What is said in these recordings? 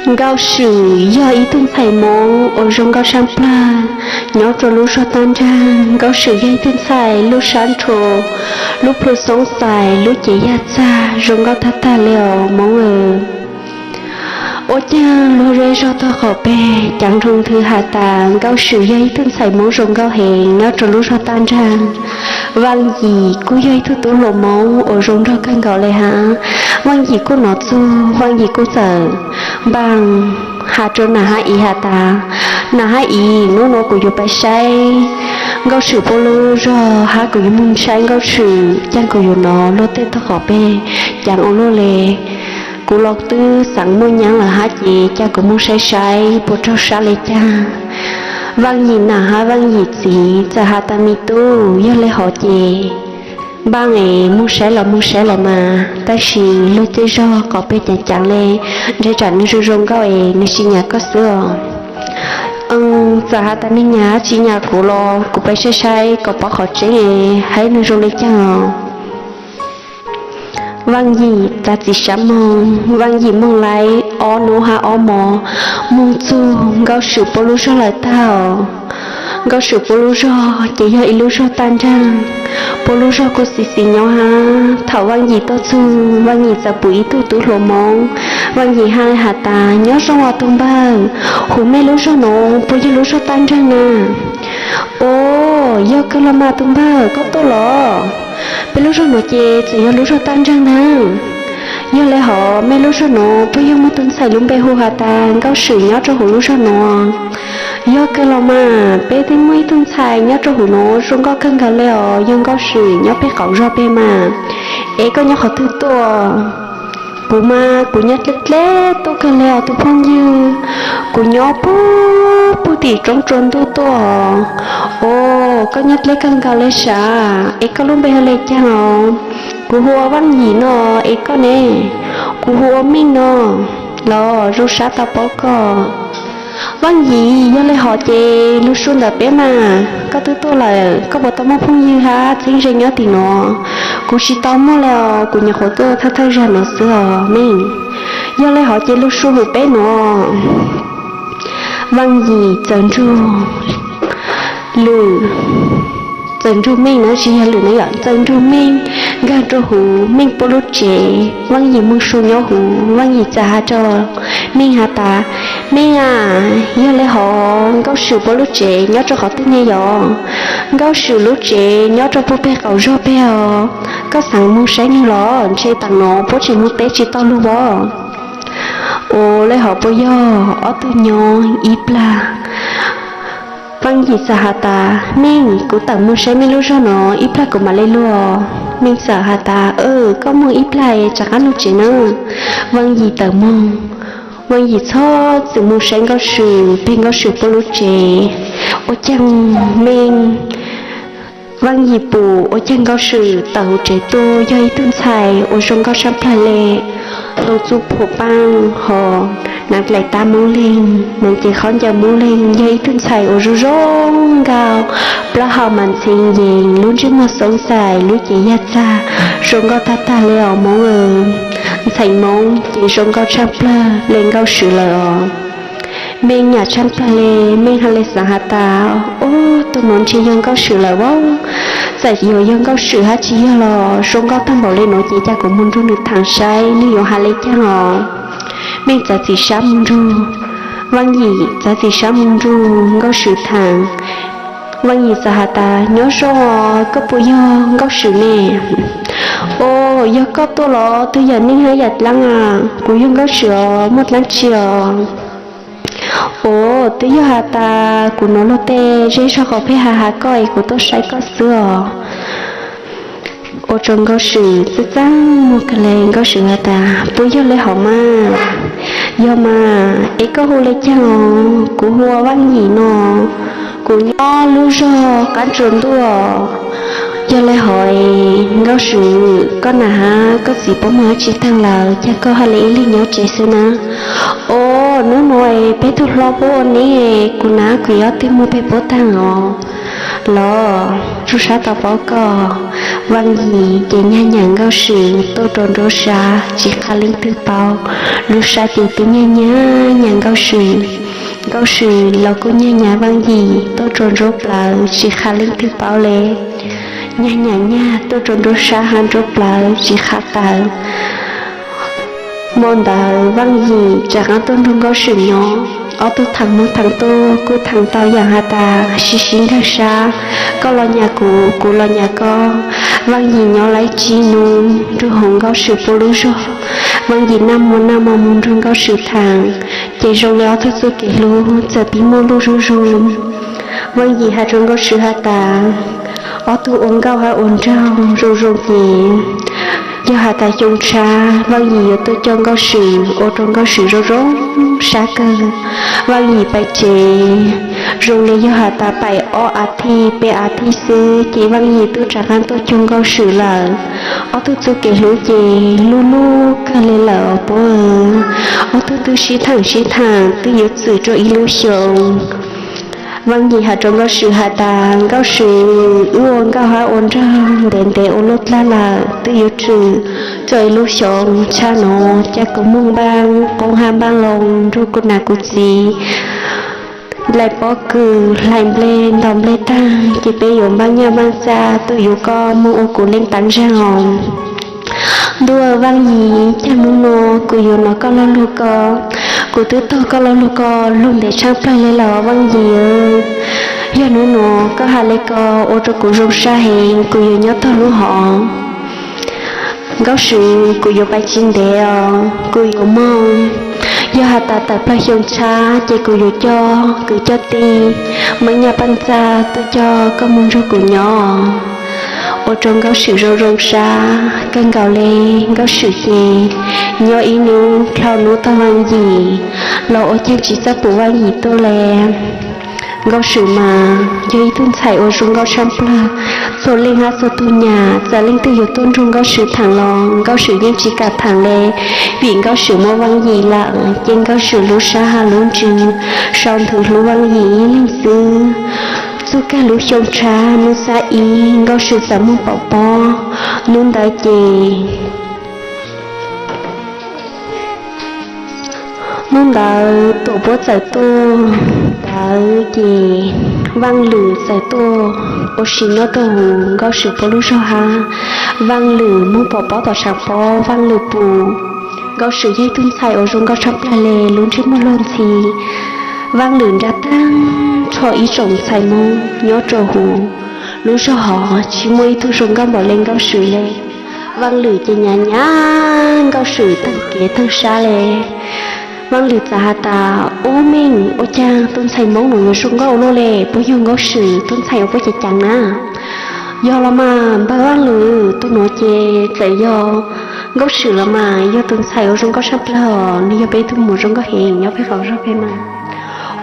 Nkauj Swm yog ib tug ntxhais Hmoob uas zoo nkauj tshaj plawg nyob rau lub zog Taj Nraag. Nkauj Swm yog ib tug ntxhais lub sab nrho, lub plhu xoob xais, lub cev yaj txag zoo nkauj tag tag li os Hmoob aw. Ua caag luag zej zog tog qhov peg cav nroo nthwv has tas Nkauj Swm yog ib tug ntxhais Hmoob zoo nkauj heev nyob rau lub zog Taj Nraag. Vaaj Yim kuj yog ib tug tub hluas Hmoob uas zoo nraug kawg nkaus le hab. Vaaj Yim kuj nov txug, Vaaj Yim kuj txawm npaaj has rua Nam hab Iv has tas, Nam hab Iv, nub nua kuv yuav pab saib Nkauj Swm puab lub zog hab kuv yuav moog saib Nkauj Swm caag kuv yuav nov luag tej tog qhov peg cav ua luaj le. Kuv los twb xaav muaj nyaab lawm hab ces ca kuv moog saib saib puas raug sab le caag. Vaaj Yim nam hab Vaaj Yim txiv txawm has tas, Me tub, yog le hov ces npaaj es moog saib los moog saib los mas, tab sis luag tej zog qhov peg cav cav le, ntshe tsam nwg zoo zoo nkauj es nwg tsis nyam koj xwb os. Txawm has tas nwg nyam tsis nyam kuv los kuv pab saib saib kom paub qhov tseeb es hab nwg zoo le caag os. Vaaj Yim txav txim sab moog, Vaaj Yim moog lawm ob nub hab ob mov, moog txug Nkauj Swm puab lub zog lawm tag os. Nkauj Swm puab lub zog ces yog ib lub zog taj nraag, puab lub zog kuj xis xis nyob hab. Thaum Vaaj Yim tuaj txug, Vaaj Yim txawm pum ib tug tub hluas Moob. Vaaj Yim has tas, Nyob zoo os tus npawg, hum mej lub zog nuav puas yog lub zog taj nraag na? Os, yog kawg los mas tus npawg, koj tuaj los? Peb lub zog nuav ces txawm yog lub zog taj nraag na. Yog le hov mej lub zog nuav puas yog muaj tug ntxhais lub npe hu has tas Nkauj Swm nyob rua huv lub zog nuav? Yog kawg los mas, peb twb muaj ib tug ntxhais nyob rua huv nuav zoo nkauj kawg nkaus le os, yog Nkauj Swm nyob peg qaum zog peg mas. Es koj nyob qhov twg tuaj? Kuv mas kuv nyob dleb dleb tuaj kawg le os tus phooj ywg. Kuv nyob puag puag tim roob tsua ntuj tuaj. Os, koj nyob dleb kawg nkaus le sav. Es koj lub npe hu le caag os? Kuv hu ua Vaaj Yim no. Es koj ne? Kuv hu ua Meej no. Los zoo sab tau paub koj. Vaaj Yim, yog le hov ces lug su ntawm peb mas, koj twb tuaj lawm koj puas tau muaj phooj ywg hab txheeb ze nyob tim nuav? Kuv tsis tau muaj le os, kuv nyuam qhuav tuaj thawj thawj zag nuav xwb os Meej. Yog le hov ces lug su huv peb nuav. Vaaj Yim txawm nrug lwm, txawm nrug Meej na, tsis yog lwm na yom, txawm nrug Meej nkag rua huv Meej puab lub tsev. Vaaj Yim moog su nyob huv, Vaaj Yim txawm has rua Meej has tas, Meej a, yog le hov Nkauj Swm puab lub tsev nyob rua qhov twg ne yom? Nkauj Swm lub tsev nyob rua puag peg qaum zog peg os. Koj xaav moog saib nwg los? Ntshe taam nuav puab tseem moog teb tsis tau lug os. Ua le hov puas yog? Ob tug nyob ib plag, Vaaj Yim txawm has tas, Meej, kuv tawm moog saib mej lub zog nuav ib plag kuv mam le lug. Meej txawm has tas, Koj moog ib plag es rov qaab lug tsev na. Vaaj Yim tawm moog, Vaaj Yim txhob txwm moog saib Nkauj Swm peg Nkauj Swm puab lub tsev. Ua caag Meej, Vaaj Yim pum ua caag Nkauj Swm tawm huv tsev tuaj yog ib tug ntxhais uas zoo nkauj tshaj plawg le, tau txuj phuam paaj hos naav dlaim tab Moob Leeg, naav ces khaub ncaws Moob Leeg, yog ib tug ntxhais uas zoo zoo nkauj, plaub hau mas ntxhee yees, lub ntsej muag xoob xais, lub cev yaj txag, zoo nkauj tag tag le os Moob. Ntxhais Moob ces zoo nkauj tshaj plawg le Nkauj Swm lawm os. Meej nyam tshaj plawg le, Meej ha le xaav has tas, Ub, tug nuav ntshe yog Nkauj Swm lawm as. Txawm yuav yog Nkauj Swm hab tsis yog los zoo nkauj tag npaum le nuav ces ca kuv moog nrug nwg thaam saib nwg yuav has le caag os. Meej txav txim sab moog nrug, Vaaj Yim txav txim sab moog nrug Nkauj Swm thaam. Vaaj Yim txawm has tas, Nyob zoo, koj puas yog Nkauj Swm ne? Os, yog koj tuaj los? Twb yog neeg hab yam dlaab a? Kuv yog Nkauj Swm os, muaj dlaab tsi os? Os, twb yog has tas kuv nuav luag tej zej zog qhov peg has has koj es kuv tuaj saib koj xwb os. Ua rua Nkauj Swm txaj txaj muag kawg le. Nkauj Swm has tas, Puab yog le hov mas? Yog mas, es koj hu le caag os? Kuv hu ua Vaaj Yim no, kuv nyob lub zog qaab tsuas ntuj. Yog le hov es Nkauj Swm, koj nam hab koj txiv puab moog dab tsi taag lawm, ca koj ha le ib leeg nyob tsev xwb na? Os, nub nuav peb tug hlob puab ua neeb, kuv nam kuv txiv ob tug moog peg puab taag os. Los, Zoo sab tau paub koj. Vaaj Yim ces nyag nyam Nkauj Swm tuaj rau nruab sab tsis qha leej twg paub. Lub sab ces twb nyag nyam nyam Nkauj Swm. Nkauj Swm los kuj nyag nyam Vaaj Yim tuaj rau nruab plawv tsis qha leej twg paub le. Nyag nyam nyag tuaj rau nruab sab hab nruab plawv tsis qha tawv. Hmo ntawd Vaaj Yim rov qaab tuaj nrug Nkauj Swm nyob. Ob tug theem moog theem tuaj kuj theem tau yaam has tas sib sib nraag sab, koj los nyam kuv, kuv los nyam koj. Vaaj Yim nyob laib tsib nub nrug huv Nkauj Swm puab lub zog. Vaaj Yim naj mo naj mo moog nrug Nkauj Swm theem, ces zoo le ob tug txuj kev hlub txawm pib muaj lub zuj zus. Vaaj Yim has rua Nkauj Swm has tas, ob tug ua nkauj hab ua nraug zoo zoo ces yog has tas xyoo tshab Vaaj Yim yuav tuaj coj Nkauj Swm ua rua Nkauj Swm zoo zoo sab kawg. Vaaj Yim pais tsev zoo le yog has tas pais ob as thiv peb as thiv xwb ces Vaaj Yim tub rov qaab tuaj cuag Nkauj Swm lawm. Ob tug txuj kev hlub ces lub lub kawg le lawm puab. Ob tug twb sib theem sib theem twb yuav txwm rua ib lub xyoo. Vaaj Yim has rua Nkauj Swm has tas, Nkauj Swm, wb ua nkauj hab ua nraug ntev ntev ua luaj dlaab lawm, twb yuav txwm rua ib lub xyoo tshab nuav, ca kuv moog npaaj qoob hab npaaj loo nrug kuv nam kuv txiv, hlais pob kws hlais nplej ntaus nplej taag ces peb yuav npaaj nyaj npaaj txag tuaj yuav koj moog ua kuv leej taab ntsaag os. Ntuj Vaaj Yim, caag nub nuav kuv yuav nov koj lo lug ko, kuv twb taug koj lo lug ko lug ntev tshaaj plawg le lawm Vaaj Yim. Yog nub nuav koj has le ko ua rua kuv zoo sab heev, kuv yuav nyob taug lub hov. Nkauj Swm, kuv yuav pais tsis ntev os, kuv yuav moog. Yog has tas tawm plawg xyoo tshab ces kuv yuav coj kwv coj tij, npaaj nyaj npaaj txag tuaj coj koj moog nrug kuv nyob. Ua rua Nkauj Swm zoo zoo sab kawg nkaus le. Nkauj Swm ces nyob ib nub dlhau nub taug Vaaj Yim los ua caag tsis txawj pum Vaaj Yim tuaj le. Nkauj Swm mas yog ib tug ntxhais uas zoo nkauj tshaaj plawg, txhua leej hab txhua tug nyam txawm leej twg yuav tuaj nrug Nkauj Swm theem los Nkauj Swm yeej tsis kam theem le, vim Nkauj Swm muaj Vaaj Yim lawm ces Nkauj Swm lub sab has lub ntsws sau nthwv hlub Vaaj Yim ib leeg xwb. Txug kag lub xyoo tshab nub xab ib Nkauj Swm txawm moog pov pob. Nub ntawd ces Nub ntawd tuam puab txawm tuaj ntawd ces Vaaj Lwm txawm tuaj ua si nyob tuaj huv Nkauj Swm puab lub zog hab. Vaaj Lwm moog pov pob tom tshav pob, Vaaj Lwm pum Nkauj Swm yog ib tug ntxhais uas zoo nkauj tshaaj plawg le, lub ntsej muag luag ntxhi. Vaaj Lwm nrag taag nrho ib tsoom ntxhais Moob nyob rua huv lub zog hov tsis muaj ib tug zoo nkauj npaum le Nkauj Swm le. Vaaj Lwm ces nyam nyam Nkauj Swm taag kev taag sab le. Vaaj Lwm txawm has tas, Ub Meej, ua caag tus ntxhais Moob nuav yuav zoo nkauj ua luaj le, puas yog Nkauj Swm tus ntxhais uas puab cav cav na? Yog los mas npawg Vaaj Lwm, tus nuav ces txawm yog Nkauj Swm los mas, yog tus ntxhais uas zoo nkauj tshaaj plawg os, nwg yog peb tug muam zoo nkauj heev nyob peb qaum zog peb mas.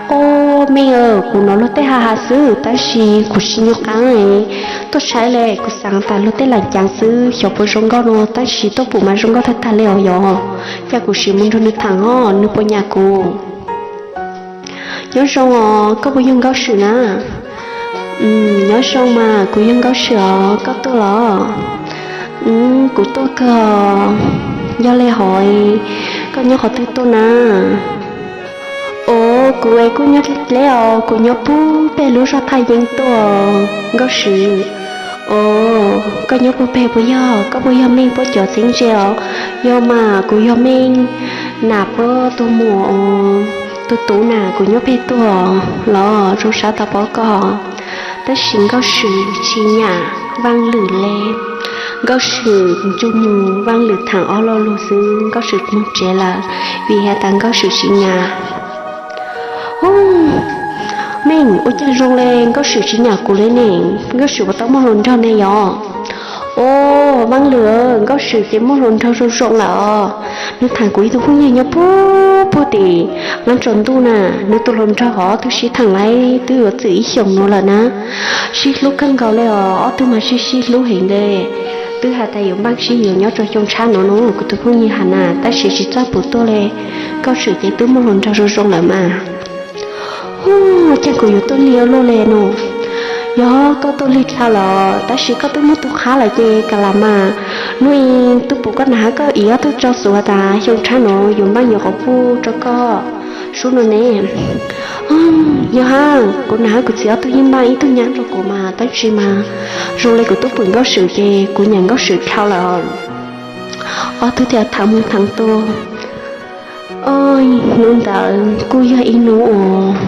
Ob Meej, kuv nov luag tej has has xwb tab sis kuv tsis nco qaab, tuaj saib le kuv xaav tas luag tej lam caav xwb, xyov puas zoo nkauj no tab sis tuaj pum mas zoo nkauj tag tag le os yog. Cas kuv sim mus nrug nwg thaam os, nwg puas nyam kuv? Nyob zoo os, koj puas yog Nkauj Swm na? Nyob zoo mas, kuv yog Nkauj Swm os, koj tuaj los? Kuv tuaj kawg os. Yog le hov, koj nyob qhov twg tuaj na? Os, kuv es kuj nyob dleb os, kuv nyob puag pem lub zog Thaj Yeeb tuaj. Nkauj Swm, os, koj nyob puag pem puas yog? Koj puas yog Meej puab cov txheeb ze os? Yog mas, kuv yog Meej, nam puab tug muam, tug tub na, kuv nyob pem tuaj los zoo sab tau paub koj. Tab sis Nkauj Swm tsis nyam Vaaj Lwm le. Nkauj Swm ncu mug Vaaj Lwm thaam ob lo lug xwb Nkauj Swm moog tsev lawm, vim has tas Nkauj Swm tsis nyam. Meej, ua caag zoo le Nkauj Swm tsis nyam kuv le ne? Nkauj Swm puas tau muaj hluas nraug ne yog? Os, Vaaj Lwm, Nkauj Swm ces muaj hluas nraug zoo zoo lawm os. Nwg thaam kuv ib tug phooj ywg nyob puag puag tim Vaaj Tsaus Ntuj na, nwg tus hluas nraug hov twb sib thaam laib twb yuav txwm ib xyoos nuav lawm na. Sib hlub kawg nkaus le os, ob tug mas sib sib hlub heev le. Twb has tas yuav npaaj sib yuav nyob rua xyoo tshab nuav no, kuv tus phooj ywg has na, tab sis tsis txawj pum tuaj le. Nkauj Swm ces twb muaj hluas nraug zoo zoo lawm mas. Hu, caag kuv yuav tuaj lig ua luaj le no. Yog koj tuaj lig dhau lawm, tab sis koj twb muab tu qhab lawm ces kam lam mas. Hnub i tub pum koj nag hab koj ib ob tug tso xus has tas xyoo tshiab nuav yuav npaj nyuam qhuav puj rau koj sub nuav ne. Yog hab, kuv nag hab kuv txiv ob tug yeej npaj ib tug nyab rau kuv mas, tab sis mas zoo le kuv tub pum Nkauj Swm ces kuv nyam Nkauj Swm dhau lawm. Ob tug thiaj thaam moog thaam tuaj. Hnub ntawd kuj yog ib hnub uas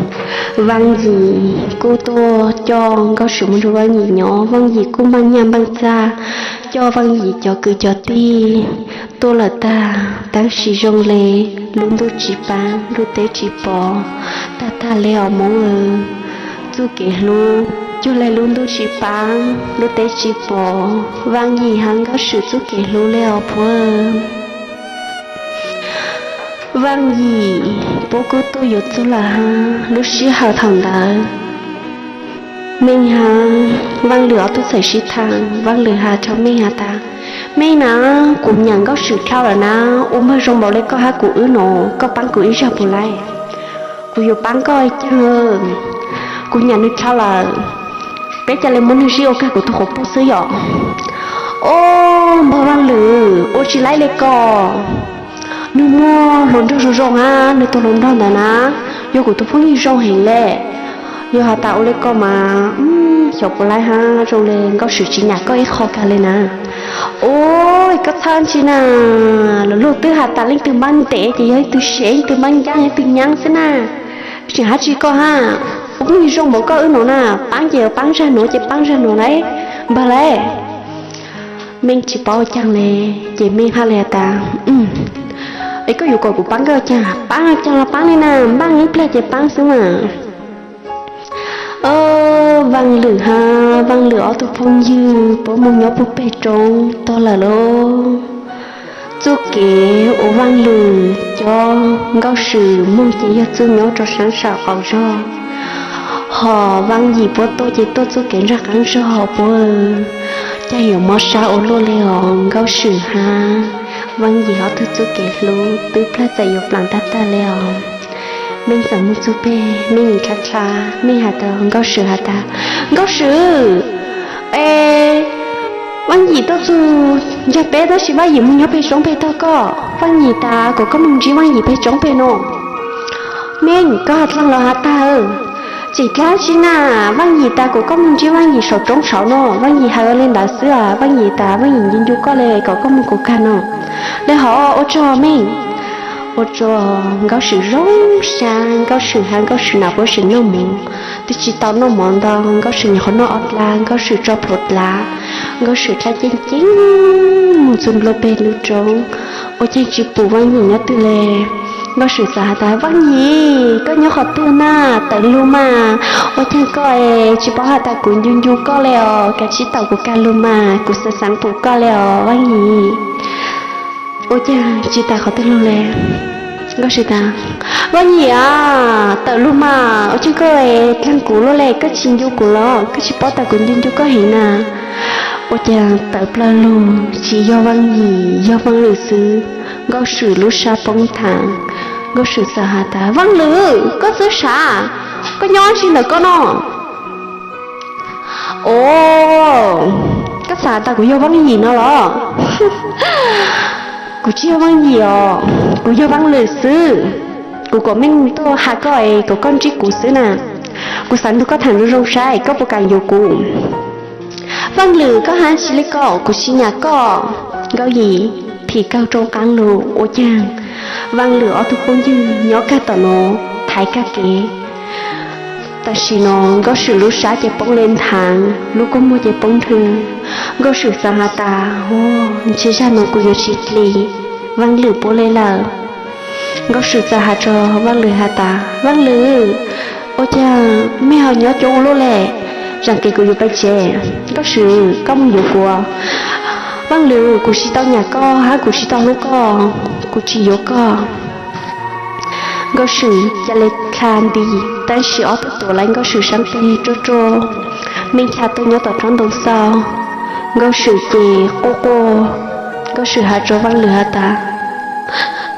Vaaj Yim kuj tuaj coj Nkauj Swm moog nrug Vaaj Yim nyob. Vaaj Yim kuj npaj nyaj npaj txag coj Vaaj Yim cov kwv cov tij tuaj lawm tag, tab sis zoo le lub ntuj tsis paab lub teb tsis pom tag tag le os Moob. Txuj kev hlub cuag le lub ntuj tsis paab lub teb tsis pom Vaaj Yim hab Nkauj Swm txuj kev hlub le os puab. Vaaj Yim puab kuj tuaj yuav txug lawm hab. Lub sij hawm thaum ntawd Meej hab Vaaj Lwm ob tug txawm sib thaam. Vaaj Lwm has rua Meej has tas, Meej na, kuv nyam Nkauj Swm dhau lawm na, ua npawg zoo npaum le koj hab kuv wb no, koj paab kuv ib zag puas laib? Kuv yuav paab koj caag? Kuv nyam nwg dhau lawm, peb ca le muab nwg zij ua kag kuv tug quas puj xwb yom. Ob, npawg Vaaj Lwm, ua tsis laib le ko. Nwg muaj hluas nraug zoo zoo hab nwg tug hluas nraug ntawd na yog kuv tug phooj ywg zoo heev le. Yog has tas ua le ko mas xyov puas laib hab, zoo le Nkauj Swm tsis nyam koj ib qho kag le na. Ua, koj txhawj ntshai na, lug lug twb has tas leej twg npaab ntev ces yog leej twg sev, leej twg npaab ncaab, leej twg nyaab xwb na. Tseem has tsi koj hab, ua phooj ywg zoo npaum koj wb nuav na, paab ces paab zag nuav ces paab zag nuav laib, npawg laib. Meej tsis paub ua caag le, ces Meej hab le has tas, Es koj yuav kom kuv paab koj caag? Paab caag los paab le na, npaaj ib plag ces paab xwb mas. Vaaj Lwm hab Vaaj Lwm ob tug phooj ywg puab moog nyob puag peg roob tog lawm lauj. Txuj kev uas Vaaj Lwm coj Nkauj Swm moog ces yog txuj nyob rua saab saab qaum zog, hos Vaaj Yim puab tuaj ces tuaj txuj kev ntsag qaab zog puab. Caag yuav mob sab ua luaj le os Nkauj Swm hab Vaaj Yim ob tug txuj kev hlub twb plag txawm yuav plaam tag tag le os. Meej txawm moog txug peg, Meej nim dlha dlha, Meej has rua Nkauj Swm has tas, Nkauj Swm, es Vaaj Yim tuaj txug ncaj peb tab sis Vaaj Yim moog nyob peg roob peg tog koj. Vaaj Yim tas kom koj moog ntsib Vaaj Yim peg roob peg no. Meej, koj has dlaag los has tag, tseem dlaab tsi na? Vaaj Yim tas kom koj moog ntsib Vaaj Yim saum roob saud no. Vaaj Yim has le ntawd xwb, Vaaj Yim tas Vaaj Yim ncu ncu koj le kom koj moog kuv kag no. Le hov, ua tsaug Meej. Ua rua Nkauj Swm zoo sab, Nkauj Swm hab Nkauj Swm nam puab sim noj mov, twb tsis tau noj mov ntau, Nkauj Swm nyuam qhuav noj ob dlaab, Nkauj Swm tso plhuav dlav, Nkauj Swm dlha ceeb ceeb moog txug nplua peg lub roob, ua caag tsis pum Vaaj Yim nyob twg le. Nkauj Swm txawm has tas, Vaaj Yim, koj nyob qhov twg na? Tawm lug mas, ua caag koj es tsis paub has tas kuv ncu ncu koj le os, kav tsij tawm kuv kag lug mas, kuv xaav xaav pum koj le os Vaaj Yim. Ua caag tsis tawm qhov twg lug le? Nkauj Swm tas, Vaaj Yim a, tawm lug mas, ua caag koj dlaag kuv luaj le, koj tsis ncu kuv los? Koj tsis paub tas kuv ncu ncu koj heev na. Ua caag tawm plawg lug tsis yog Vaaj Yim, yog Vaaj Lwm xwb. Nkauj Swm lub sab poob thaam, Nkauj Swm txawm has tas, Vaaj Lwm, koj txhawj sav, koj nyob tsi ntawm koj no? Os, koj xav tas kuv yog Vaaj Yim no los? Kuv tsis yog Vaaj Yim os, kuv yog Vaaj Lwm xwb. Kuv kom Meej tuaj has koj es kom koj ntsib kuv xwb na. Kuv xav nrug koj tham zoo zoo saib koj puas kam yuav kuv. Vaaj Lwm, koj has tsi le ko? Kuv tsis nyam koj. Nkauj Yim phim kawg rau qaab lug, ua caag Vaaj Lwm ob tug phooj ywg nyob kag tom no thaiv kag kev. Tam sim no Nkauj Swm lub sab ces poob le nthav, lub kua muag ces poob nrhw. Nkauj Swm xav has tas, ntshe zag no kuv yuav tsis dlim Vaaj Lwm puab le lawm. Nkauj Swm txawm has rua Vaaj Lwm has tas, Vaaj Lwm, ua caag mej ho nyob coob ua luaj le? Zaam kev kuv yuav pais tsev. Nkauj Swm, koj moog yuav kuv. Vaaj Lwm, kuv tsis tau nyam koj hab kuv tsis tau hlub koj, kuv tsis yuav koj. Nkauj Swm ca le dlha nti, tab sis ob tug tuav lawv Nkauj Swm saab teg ruaj ruaj. Meej dlha tuaj nyob tom tsob ntoo xauj, Nkauj Swm ces quaj quaj. Nkauj Swm has rua Vaaj Lwm has tas,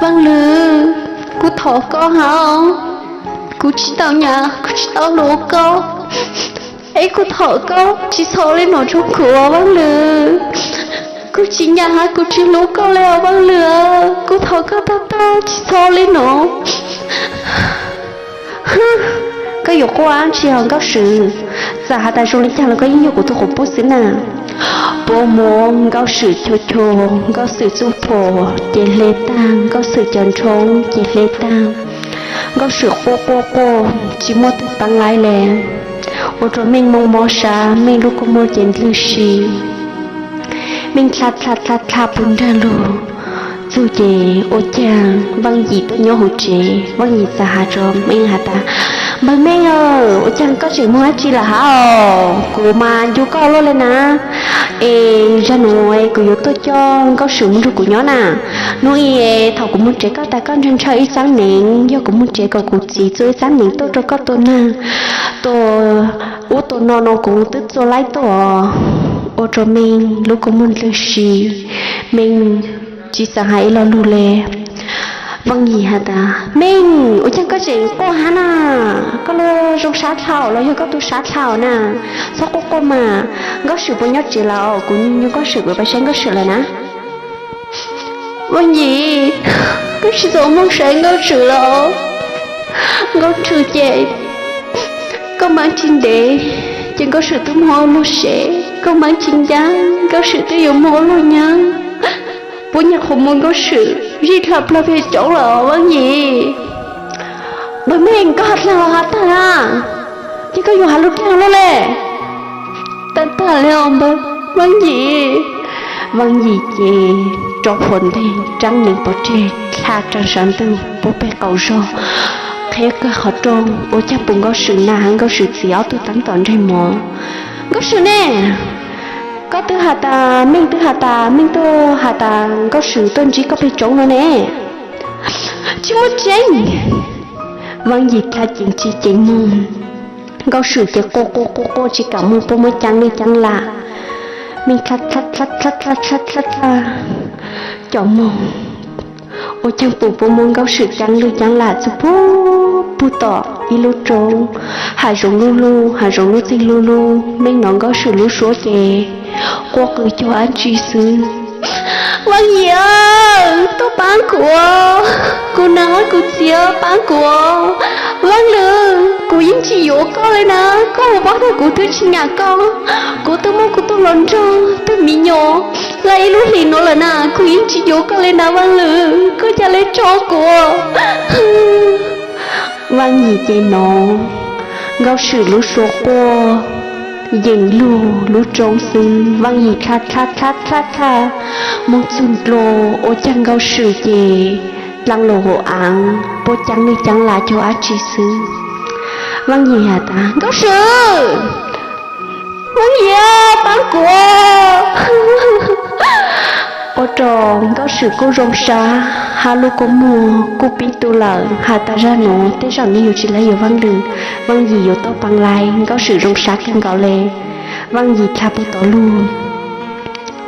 Vaaj Lwm, kuv thov koj hab, kuv tsis tau nyam, kuv tsis tau hlub koj. Es kuv thov koj tsis txhob li no rau kuv os Vaj Lwm. Kuv tsis nyiam hab kuv tsis hlub koj li os Vaj Lwm. Kuv thov koj tag tag tsis txhob li no. Koj yuav quaj dab tsi os Nkauj Swm? Txawm has tas zoo li cas los koj yeej yog kuv tus quas puj xwb na. Puab muab Nkauj Swm chua chua, Nkauj Swm txuj phuam ces hle tag, Nkauj Swm cov nrhoob ces hle tag. Nkauj Swm quaj quaj quaj tsis muaj twg paab laib le, ua rua Meej mob mob sab, Meej lub kua muag ces ndlwg si. Meej dlha dlha dlha dlha puag nraag lug txug ces ua caag Vaaj Yim tuaj nyob hauv tsev. Vaaj Yim txawm has rua Meej has tas, Npawg Meej aw, ua caag koj tseem moog dlaab tsi lawm hab os? Kuv mas ncu koj luaj le na. Es zag nuav kuv yuav tuaj coj Nkauj Swm moog nrug kuv nyob na. Nub i thaum kuv moog tsev koj tas koj ntshaw ntshaw ib txaab neev, yog kuv moog tsev kom kuv txiv txua ib txaab neev tuaj rua koj tua naag, tua ub tua no no kuv twb txua laib tuaj. Ua rua Meej lub kua muag ndlwg si, Meej tsis xaav has ib lo lug le. Vaaj Yim has tas, Meej, ua caag koj tseem quaj hab na? Koj lub zoo sab dlhau los yog koj tu sab dlhau na? Txhob quaj quaj mas. Nkauj Swm puas nyob tsev lawm? Kuv ncu Nkauj Swm, kuv pab saib Nkauj Swm lawm na. Vaaj Yim, koj tsis txhob moog saib Nkauj Swm lawm. Nkauj Swm ces koj maam tsis ntev ces Nkauj Swm twb moog ua luag sev, koj maam tsis ncaab Nkauj Swm twb yuav moog ua luag nyaab. Puab nyam qhuav muab Nkauj Swm zij dlha plawg peg coob lawm Vaaj Yim. Npawg Meej, koj has dlaag los has tag na, ces koj yuav has lug dlaag luaj le. Tag tag le os npawg Vaaj Yim. Vaaj Yim ces rua phua nteg, raab nees pov tseg, dlha raag saav ntug puab peg qaum zog, qheb kawg qhov rooj, ua caag pum Nkauj Swm naag hab Nkauj Swm txiv ob tug taab tom ntseg mov. Nkauj Swm ne, koj twb has tas, Meej twb has tas, Meej tuaj has tas Nkauj Swm tuaj ntsib koj peg tsoob no ne. Tsis muaj tseeb. Vaaj Yim dlha ceev tsis ceev moog, Nkauj Swm ces quaj quaj quaj quaj tsis kam moog, puab muab caab lwj caab lam. Meej dlha dlha dlha dlha dlha dlha dlha cov moog, ua caag pum puab muab Nkauj Swm caab lwj caab lam txug puag pug tom ib lub roob, hav zoov lub lug, hav zoov lub txig lub lug. Meej nov Nkauj Swm lub suab ces quaj qw cuag dab tsi xwb. Vaaj Yim, tuaj paab kuv, kuv naag kuv txiv paab kuv. Vaaj Lwm, kuv yeej tsis yuav koj le na, koj puas paub tas kuv twb tsis nyam koj, kuv twb muab kuv tug hluas nraug tug me nyuam lawm ib lub hlis nuav lawm na, kuv yeej tsis yuav koj le na Vaaj Lwm, koj ca le tso kuv. Vaaj Yim ces nov Nkauj Swm lub suab quaj yeem lug lub roob xwb. Vaaj Yim dlha dlha dlha dlha dlha moog txug ntua, ua caag Nkauj Swm ces dlaab lug huv aav, puab caab lwj caab lam cuag dab tsi xwb. Vaaj Yim has tas, Nkauj Swm, Vaaj Yim, paab kuv. Ua rua Nkauj Swm kuj zoo sab, hab lub kua muag kuj pib tu lawm, has tas zag nuav tej zaum nws yuav tsis laib yuav Vaaj Lwm, Vaaj Yim yuav tau paab laib. Nkauj Swm zoo sab kawg nkaus le. Vaaj Yim dlha puag tod lug,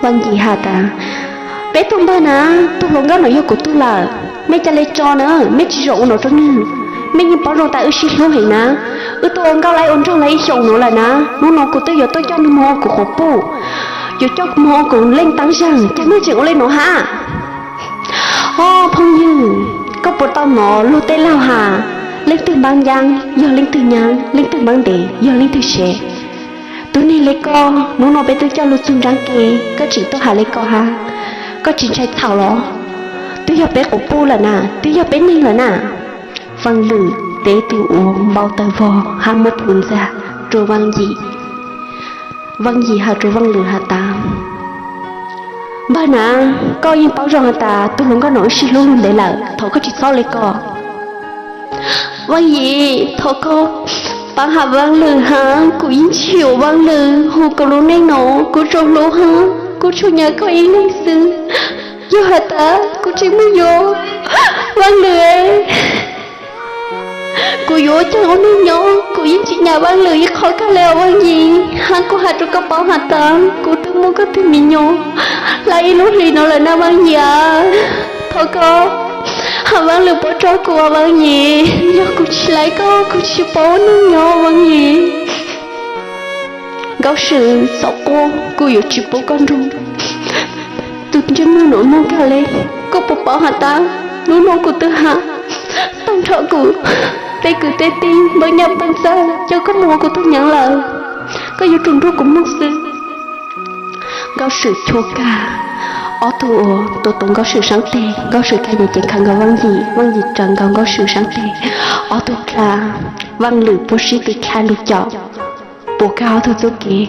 Vaaj Yim has tas, peb tug npawg na, tug hluas nkauj nuav yog kuv tug lawm, mej ca le tso na, mej tsis zam ua nuav rua nwg. Mej yeej paub zoo tas wb sib hlub heev na, wb tuaj ua nkauj laib ua nraug lawm ib xyoos nuav lawm na, nub nuav kuv twb yuav tuaj coj nwg moog ua kuv quas puj, yuav coj moog ua kuv leej taab zaag, cas mej tseem ua le nuav hab? Ob phooj ywg, koj puas tau nov luag tej laug has, leej twg npaab nyaab yog leej twg nyaab, leej twg npaab ntev yog leej twg sev. Tub neeg le koj, nub nuav peb twb coj lug txug nraab ke, koj tseem tuaj has le koj hab, koj tsis ntshai txhaum los? Twb yog peb quas puj lawm na, twb yog peb neeg lawm na. Vaaj Lwm teb tug ua npau tawg vog hab muab plhuav ntxa rua Vaaj Yim. Vaaj Yim has rua Vaaj Lwm has tas, npawg na, koj yeej paub zoo has tas tug hluas nkauj nuav wb sib hlub lug ntev lawm, thov koj tsis txhob le ko. Vaaj Yim, thov koj paab has Vaaj Lwm hab, kuv yeej tsis yuav Vaaj Lwm huv kuv lub neej nuav, kuv tsuas hlub hab kuv tsuas nyiam koj ib leeg xwb. Yog has tas kuv tseem moog yuav Vaaj Lwm, kuv yuav ua caag ua neeg nyob, kuv yeej tsis nyam Vaaj Lwm ib qho kag le os Vaaj Yim. Hab kuv has rua koj paub has tas kuv twb muaj koj tug me nyuam lawm ib lub hlis nuav lawm na Vaaj Yim. Thov koj has Vaaj Lwm puab tso kuv os Vaaj Yim, yog kuv tsis laib koj kuv tsis paub ua neeg nyob Vaaj Yim. Nkauj Swm, txhob quaj, kuv yuav tsis pub koj nrug tus ntsej muag no moog kag le. Koj puas paub has tas nub nua kuv twb has tag nrho kuv tej kwv tej tij npawg nyaj npawg ntxawg coj koj moog ua kuv tug nyaav lawm. Koj yuav tsum nrug kuv moog xwb. Nkauj Swm chua kag, ob tug ua tuav tuav Nkauj Swm saab teg, Nkauj Swm kag ces ceev khaws nkaus Vaaj Yim, Vaaj Yim raws nkaus Nkauj Swm saab teg, ob tug dlha, Vaaj Lwm puab sib tw dlha lug caum, puab kag ob tug txuj kev.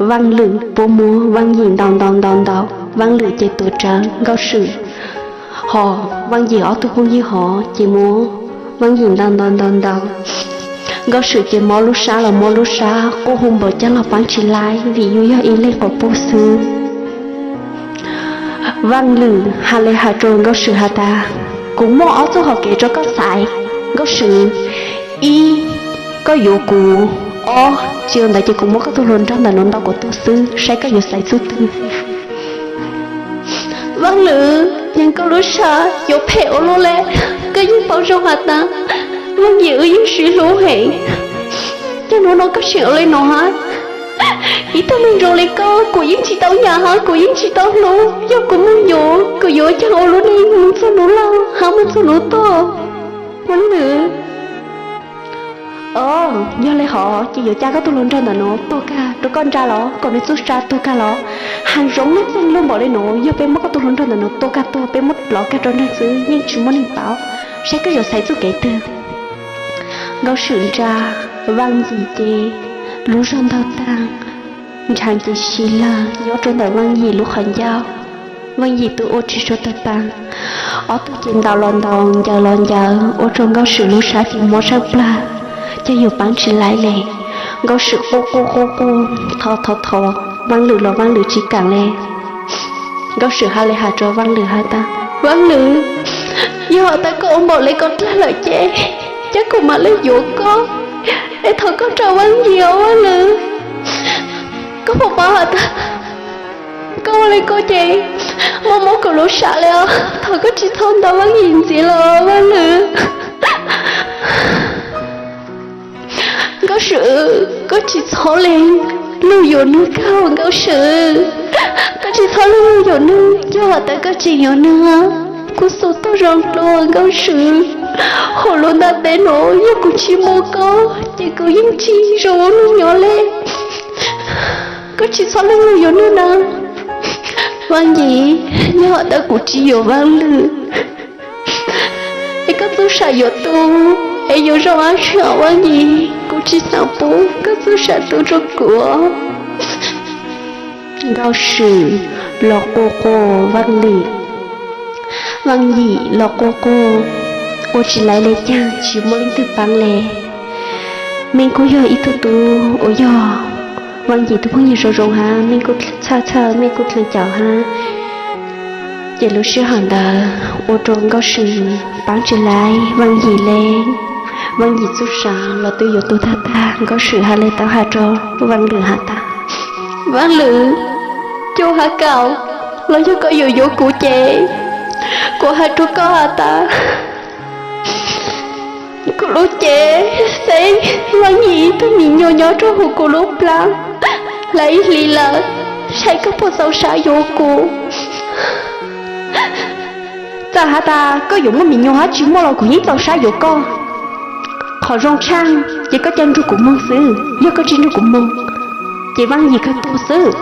Vaaj Lwm puab muab Vaaj Yim ntaus ntaus ntaus ntaus, Vaaj Lwm ces tuav rawv Nkauj Swm, ho Vaaj Yim ob tug phooj ywg hov ces muab Vaaj Yim ntaus ntaus ntaus ntaus. Nkauj Swm ces mob lub sab los mob lub sab, quaj hu npaum caag los paab tsis lais vim yus yog ib leeg quas puj xwb. Vaaj Lwm has le has rua Nkauj Swm has tas, kuv muaj ob txuj hom kev rua koj xaiv, Nkauj Swm. Ib, koj yuav kuv. Ob, tsis yog ntawd ces kuv muab koj tug hluas nraug ntawm nuav ntaus kuas tuag xwb, saib koj yuav xaiv txuj twg. Vaaj Lwm, yeej koj lub sab yuav phem ua luaj le. Koj yeej paub zoo has tas Vaaj Yim wb yeej sib hlub heev, ces nub nua koj tseem ua le nuav hab. Ib tug neeg zoo le koj kuv yeej tsis tau nyam hab kuv yeej tsis tau hlub. Yog kuv moog yuav, kuv yuav caag ua lub neej moog txug nub laug hab moog txug nub tuag. Vaaj Lwm, o, yog le hov ces yuav ca koj tug hluas nraug ntawm nuav tuag kag rua koj ntsa los kom nws txuj sa tuag kag los. Has zoov neej txeeg lug npaum le nuav, yog peb muab koj tug hluas nraug ntawm nuav tua kag tuag, peb muab plov kag rua nraag xwb yeej tsis muaj neeg paub, saib koj yuav xaiv txuj kev twg. Nkauj Swm ntsa, Vaaj Yim ces lub zog ntaug taag, nrhav ces si lawg nyob rua ntawm Vaaj Yim lub qhov ncauj. Vaaj Yim twb ua tsis suav tawg taag, ob tug ces ntaus los ntaus ncaws los ncaws ua rua Nkauj Swm lub sab ces mob tshaaj plawg, ces yus paab tsis lais le. Nkauj Swm quaj quaj quaj quaj, thov thov thov Vaaj Lwm los Vaaj Lwm tsis kaam le. Nkauj Swm has le has rua Vaaj Lwm has tas, Vaaj Lwm, yog has tas koj ua npaum le koj dlaag lawm ces, ces kuv mam le yuav koj, es thov koj rau Vaaj Yim os Vaaj Lwm. Koj puas paub has tas koj ua le koj ces mob mob kuv lub sab le os, thov koj tsis txhob ntaus Vaaj Yim ntxiv los Vaaj Lwm. Nkauj Swm, koj tsis txhob le lug yuav nwg kag Nkauj Swm. Koj tsis txhob lug yuav nwg, yog has tas koj tseem yuav nwg, kuv xub tuag zoo dlua Nkauj Swm. Hauv lub ntaub teb nuav yog kuv tsis muaj koj ces kuv yeej tsis zoo ua neej nyob le. Koj tsis txhob lug yuav nwg na. Vaaj Yim, yog has tas kuv tsis yuav Vaaj Lwm, es koj txuj sa yuav tu, es yuav zoo dlaab tsi os Vaaj Yim? Kuv tsis xaav pub koj txuj sa tu rua kuv. Nkauj Swm los quaj quaj Vaaj Lwm, Vaaj Yim los quaj quaj, ua tsis lais le caag, tsis muaj leej twg paab le. Mej kuj yog ib tug tub uas yog Vaaj Yim tug phooj ywg zoo zoo hab, mej kuj txhawj txhawj, mej kuj dleeg caum hab, ces lub sij hawm ntawd ua rua Nkauj Swm paab tsis lais Vaaj Yim le. Vaaj Yim txuj sa los twb yuav tu tag tag, Nkauj Swm has le tau has rua Vaaj Lwm has tas, Vaaj Lwm, cuaj has kaum los yog koj yuav yuav kuv ces kuv has rua koj has tas kuv lub cev xeeb Vaaj Yim ib tug mi nyuas nyob rua huv kuv lub plab hlais ib hlis lawm, saib koj puas txaus sab yuav kuv. Txawm has tas koj yuav muaj mi nyuas hab tsis muaj los kuv yeej txaus sab yuav koj. Qhov zoo tshaaj ces koj ca nrug kuv moog xwb, yog koj tsis nrug kuv moog ces Vaaj Yim kawg tuag xwb.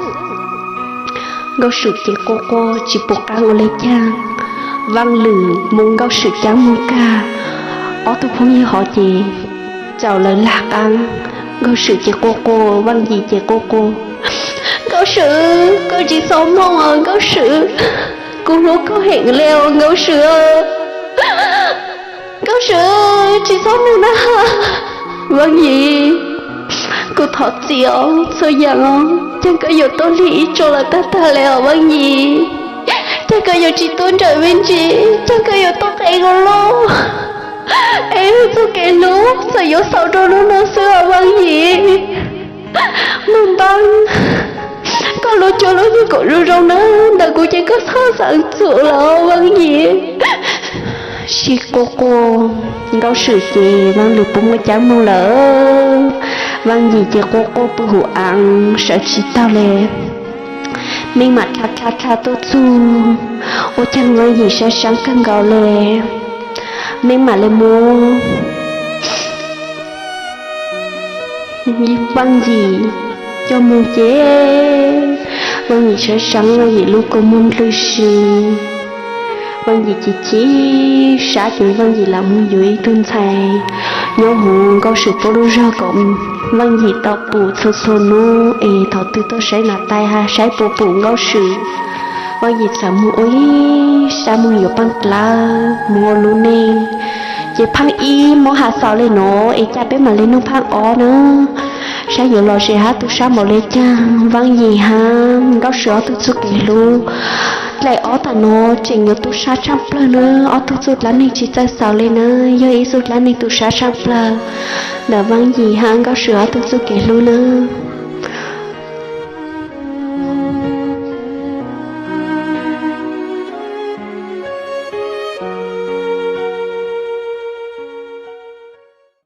Nkauj Swm ces quaj quaj tsis pum qaab ua le caag. Vaaj Lwm moog Nkauj Swm caab moog kag, ob tug phooj ywg hov ces caum lawv lag qaab. Nkauj Swm ces quaj quaj, Vaaj Yim ces quaj quaj, Nkauj Swm, koj tsis txhob moog os Nkauj Swm, kuv hlub koj heev le os Nkauj Swm. Nkauj Swm, tsis txhob moog na. Vaaj Yim, kuv thov txim os, txhua yaam os, caag koj yuav tuaj lig ib tsoom lawm tag tag le os Vaaj Yim. Caag koj yuav tsis tuaj nrawm me ntsis, caag koj yuav tuaj qe kuv lub, es txuj kev hlub txawm yuav xaus rua nub nua xwb os Vaaj Yim. Moog npaab, koj lub cuab lub yig kom zoo zoo na, ntawm kuv ces koj txhob xaav txug los Vaaj Yim. Sib quaj quaj, Nkauj Swm ces Vaaj Lwm puab muab caab moog lawm. Vaaj Yim ces quaj quaj pw huv aav sawv tsis taug le. Meej mam dha dha dha tuaj txug, ua caag Vaaj Yim sab sab kawg nkaus le. Meej mam le muab Vaaj Yim coj moog ces Vaaj Yim sab sab Vaaj Yim lub kua muag nplwj si. Vaaj Yim chim chim sab ces Vaaj Yim lam moog yuav ib tug ntxhais nyob huv Nkauj Swm puab lub zog kom Vaaj Yim tau pum txhua txhua nub es thaum twg tuaj saib nas tais has saib puas pum Nkauj Swm. Vaaj Yim txawm moog ua ib sab moog yuav paaj dlawb moog ua lub neej. Ces phaaj ib muab has xaus le nuav es ca peb mam le nug phaaj ob na, saib yuav los zem hab tu sab npaum le caag. Vaaj Yim hab Nkauj Swm ob tug txuj kev hlub dlaim ob taag nuav tseem yuav tu sab tshaaj plawg na. Ob tug txuj dlaab neeg tsis txawj xaus le na, yog ib txuj dlaab neeg tu sab tshaaj plawg ntawm Vaaj Yim hab Nkauj Swm ob tug txuj kev hlub na.